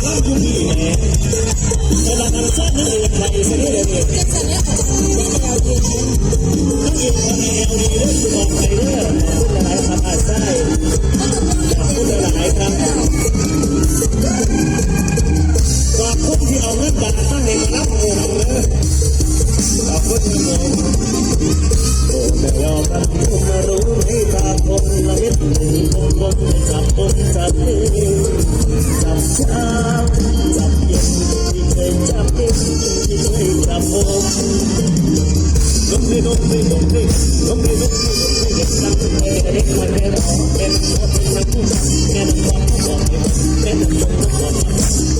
ລຳຢູ່ນີ້ແໝ່ ແຕ່ລະອັນຊານນາງເອກໄປຊະເດ້ ເຮັດຊັ້ນແລ້ວ ນາງເອກໄປແອວດີເດີ ຊິບອກໃຫ້ເດີ ຂອບຄຸນຫຼາຍໆ ຄັບອ້າຍຊາຍ ຂອບຄຸນຫຼາຍໆ ຄັບ ຂອບຄຸນທີ່ເອົາເງິນບາດມາໃຫ້ມາລຳໂອກເດີ ຂອບຄຸນ ໂອ້ ແມ່ເວົ້າກັບຜູ້ມາຮູ້ໃຫ້ພາຄົນລະເຮັດບຸນຄົນຈັບຄົນຈັບເອງ ຈັບເຊົ້າ ຈັບເຢັນ ທີ່ເຄີຍຈັບເປັນ ທີ່ເຄີຍຈັບໂອກ ລົງເດ ລົງເດ ລົງເດ ລົງເດ ລົງເດ ເຮັດຈັ່ງໃດກໍໄດ້ ມັນແມ່ນ ແມ່ນ ແມ່ນ ອີ່ຫຼ້າ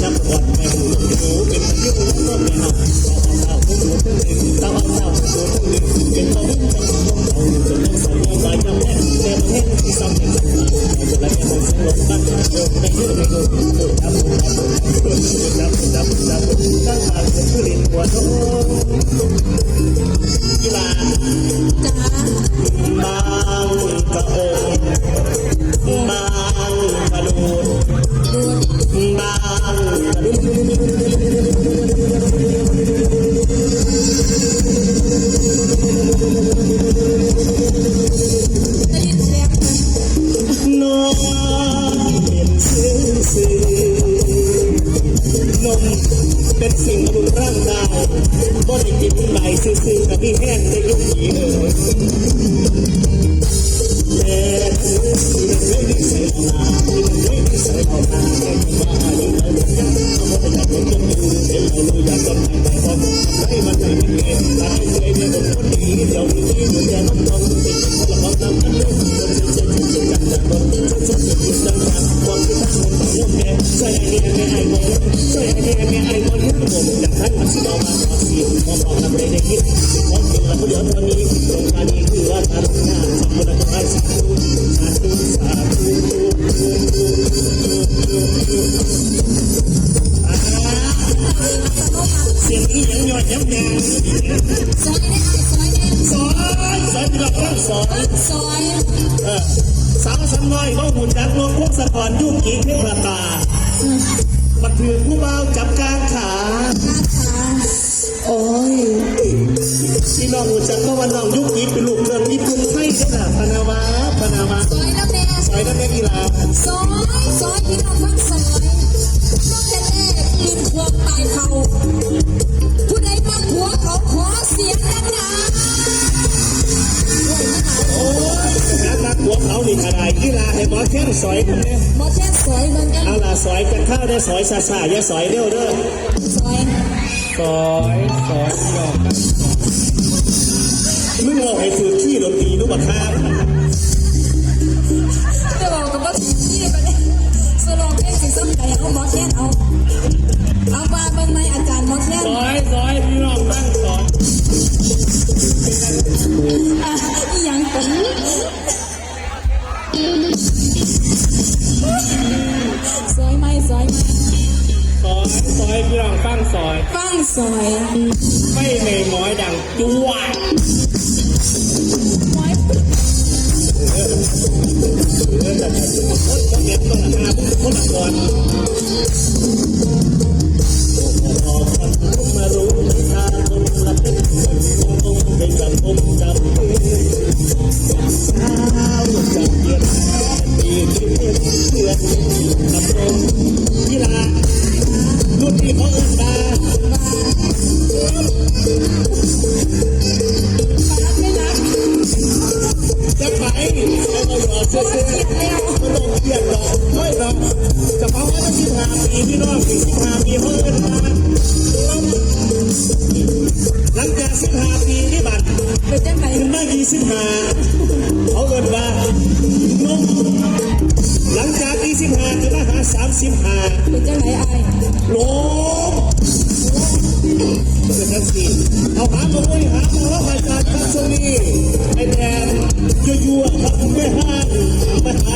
ຈ້າ ບາງກະໂອນ ບາງກະໂດດ ບາງກະໂດດ ໄດ້ຍິນສຽງ ນອນເປັນຊື່ໆ ນົມເປັນສິ່ງບຳລຸງຮ່າງກາຍ ບໍ່ໄດ້ກິນໃບຊື່ໆ ກະມີແຮງໄດ້ຢູ່ດີເອີຍ ແຕ່ທີ່ມັນເຄີຍນິໄສເອົາໜ້າ ທີ່ມັນເຄີຍນິໄສເອົາໜ້າ ແຕ່ທີ່ວ່າອາຍຸເຮົາບໍ່ຍັງ ເຮົາບໍ່ໄດ້ຢາກລົງຈົນຢູ່ ເປັນເຮົາຮູ້ຢາກກັບ ສຽງອີ່ຫຍັງຍອດຍຳຍາງ ຊອຍເດ້ ຊອຍເດ້ ຊອຍ ຊອຍ ພີ່ນ້ອງເອີຍ ຊອຍ ຊອຍ ເອີ ສາວສຳນ້ອຍບໍ່ຮູ້ຈັກ ນົກພົງສະທອນ ຢູກິ ເພັດລະຕາ ອືມ ບັດຖືກຜູ້ບ່າວຈັບກາງຂາ ກາງຂາ ໂອ້ຍ ພີ່ນ້ອງຮູ້ຈັກບໍ່ວ່ານ້ອງຢູກິເປັນລູກເຄື່ອງຍີ່ປຸ່ນໄທເດ້ລະ ພະນາວາ ພະນາວາ ຊອຍນຳແດ່ ຊອຍນຳແດ່ອີ່ຫຼ້າ ຊອຍ ຊອຍ ພີ່ນ້ອງຟັງ ຊອຍ ນ້ອງແທ້ໆ ກິນຂວບຕາຍເຂົາ ຜູ້ໃດມັກຜົວເຂົາ ຂໍສຽງດັງໆ ໂອ້ຍ ຄັນມັກຜົວເຂົານີ້ກະໄດ້ ອີ່ຫຼ້າ ໃຫ້ໝໍແຄນຊອຍເບິ່ງແດ່ ໝໍແຄນຊອຍເບິ່ງກັນ ເອົາລະ ຊອຍຈັກຄາວແດ່ ຊອຍຊ້າໆ ຢ່າຊອຍເລັວເດີ ຊອຍ ຊອຍ ຊອຍ ພີ່ນ້ອງ ມຶງເວົ້າໃຫ້ຖືກຄີດນຕີດູບັກຄາມ ຈະເວົ້າກະບໍ່ຖືກຄີດບາດນີ້ ສະຮ້ອງເພງຊິສ່ຳໃດ ເອົາໝໍແຄນ ເອົາ ເອົາວ່າເບິ່ງໃໝ່ ອາຈານໝໍແຄນ ຊອຍ ຊອຍ ພີ່ນ້ອງຟັງ ຊອຍ ອ່ະ ອີ່ຫຍັງກະ ຊອຍໃໝ່ ຊອຍໃໝ່ ຊອຍ ຊອຍ ພີ່ນ້ອງຟັງ ຊອຍ ຟັງ ຊອຍ ໄຟໃໝ້ໝອຍດັງ ຈວດ ໝອຍ ເອີ ເອີ ແຕ່ຄົນເປັນຕ້ອງຫາຄົນລະກ່ອນ ມາຮູ້ ຈະເວົ້າວ່າສິບຫ້າປີ ພີ່ນ້ອງ ສິບຫ້າປີ ເຮົາເອີ້ນວ່າ ຫຼັງຈາກສິບຫ້າປີນີ້ບາດ ເປັນຈັ່ງໃດ ຂຶ້ນມາຍີ່ສິບຫ້າ ເຂົາເອີ້ນວ່ານົມ ຫຼັງຈາກຍີ່ສິບຫ້າ ຂຶ້ນມາຫາສາມສິບຫ້າ ເປັນຈັ່ງໃດອ້າຍ ລົງ ເປັນຈັ່ງຊີ້ ເອົາຫາມາໂອຍ ຫາມາເວົ້າໃຫ້ກັນ ຄັບ ຊ່ວງນີ້ ໃຫ້ແຕ່ ຢູ່ໆ ຄັບ ແມ່ຮ້ານ ມາຫາເສ